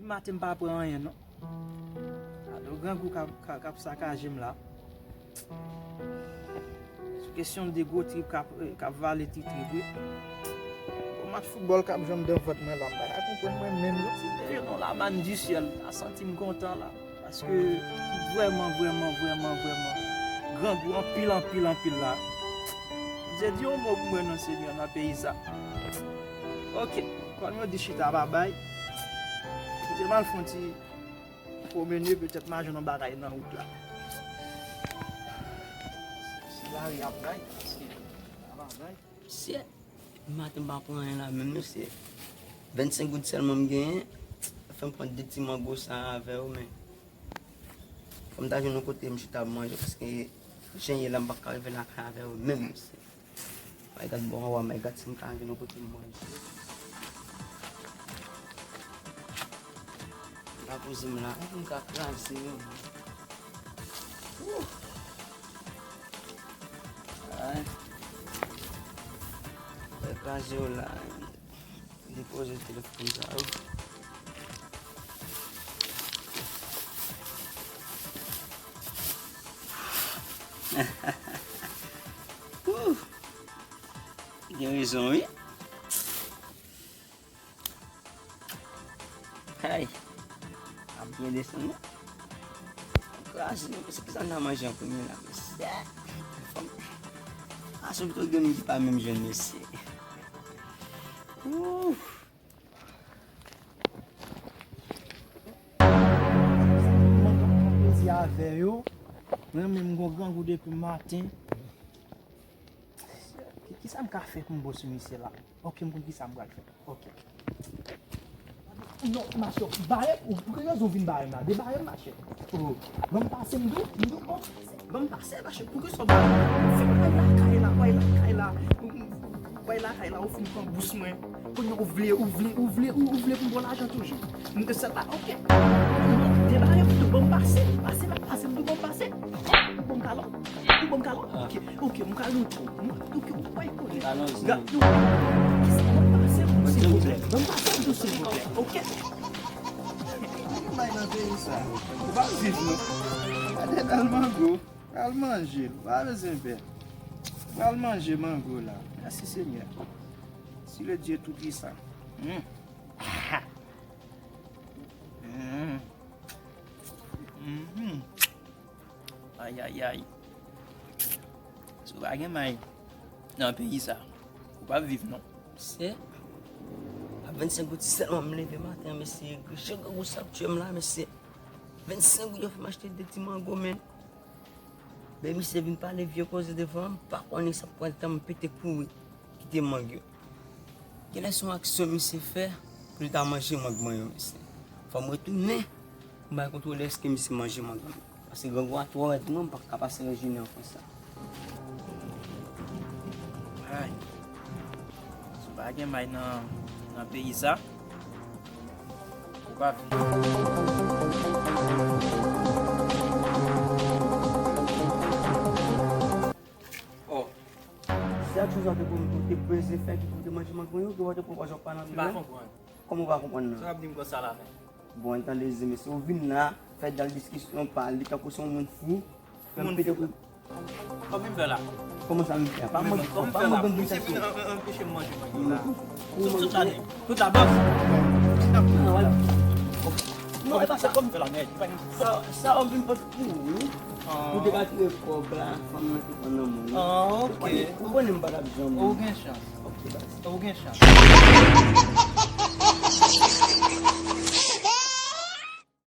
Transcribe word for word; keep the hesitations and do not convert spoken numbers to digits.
Maten m pa pran anyen non. Gade yon grangou k ap, k ap, k ap sakaje m la. Sou kesyon de gwo trip k ap, k ap vale ti trip wi. Yon match foutbòl k ap jwenn nan vant mwen la, m pa ka konprann mwen menm non. Se te non la manne du ciel, m ta santi m kontan la. Paske vrèman, vrèman, vrèman, vrèman, grangou anpil, anpil, anpil la. Bondye di yon mo pou mwen non Senyè nan peyi sa. Ok, kòm yo di chita pa bay. Kite m al fè yon ti pwomene, petèt m a jwenn yon bagay nan wout la. Si lari ap bay, si lari ap bay. Mesye, depi maten m pa pran anyen la menm mesye. Vennsenk goud sèlman m genyen. Fè m pran de ti mango sa avè yo, men fò m ta jwenn yon kote m chita ap manje, paske jan ye la m p ap ka rive lakay avè yo menm mesye. My God, bon, wa, my God, si m ka jwenn yon kote m manje. M pa poze m la, m ka kraze yo. Wouh. Ay. Fè kraze yo la. Depoze telefòn sa yo. Wouh. Gen rezon, wi. Hey, ap byen desann non. Kraze, se ki sa n a manje an premye la, mesye? Fò m, a, se pito gen moun ki pa menm jwenn, mesye. Ouh. Mwen pran plezi avè yo. Mwen menm, m gon grangou depi maten. Ki, kisa m ka fè pou m bon sou misye la? Ok, m konn kisa m pral fè. Ok. Non, machè, bare m, ou, pou ki rezon w vin bare m la? Debare m, machè. Oh, ban m pase m di w, m di w, oh, ban m pase, machè, pou ki sa w bare m? Fè w bay lakay la, w bay lakay la, w bay lakay la, ou fin pran bous mwen. Kounye a ou vle, ou vle, ou vle, ou, ou vle pou m ba w lajan toujou. M te sèt la, ok. Non, debare m tou, ban m pase, pase la, pase m tou, ban m pase. Ou ban m kalòt, ou ban m kalòt. Ok, ok, m ka yon tou. M, ok, ou pa konnen. Gad, yo, ban m pase m tou, silvouplè. Ban m pase m tou, silvouplè. Ok. Bay nan peyi sa. Ou pa viv non. Gade dal mango. Pral manje l. Pa bezwen pè. Pral manje mango la. Mèsi Senyè. Si le Dieu tout puissant. Mm. Mm. Mhm. Ay, ay, ay. Si w pa gen may nan peyi sa, ou p ap viv non. Mesye, a vennsenk goud sèlman m leve maten an, mesye, jan grangou sa ap tiye m la, mesye. Vennsenk goud yo fè m achte de ti mango, men. Men misye vin pale vye koze devan m, m pa konnen sa pran tan m pete kouri kite mang yo. Genlè se yon aksyon misye fè pou li ta manje mang mwen yo, mesye. Fò m retounen pou m al kontwole èske misye manje mang mwen. Paske grangou a twò rèd pou mwen, m p ap ka pase lajounen an konsa. Ay. Si w pa gen may nan, nan peyi sa, ou pa viv. Oh. Se aksyon sa te pou m te bezwen fè ki pou te manje mang mwen yo, ki w te pran pòz w ap pale anpil la? M pa konprann. Kòman w pa konprann nan? Sa w ap di m konsa la menm? Bon, tande zen mesye, ou vin la, fè dal diskisyon, pale tankou se yon moun fou. Fè m pete kou. Kòman m fè la? Kòman sa m fè? Pa mwen, pa mwen gang sa. Misye vin an-, an-, anpeche m manje manje la. Tout, tout ane. Tout la bòs. Non, e pa sa. Kòman m fè la, nèg? Sa, sa w vin pot pou ou. Ou te ka tire kòb la, fanm nan te pran nan men ou. Ah, ok. Ou konnen m pa t ap janm. Ou gen chans. Ok, baz. Ou gen chans.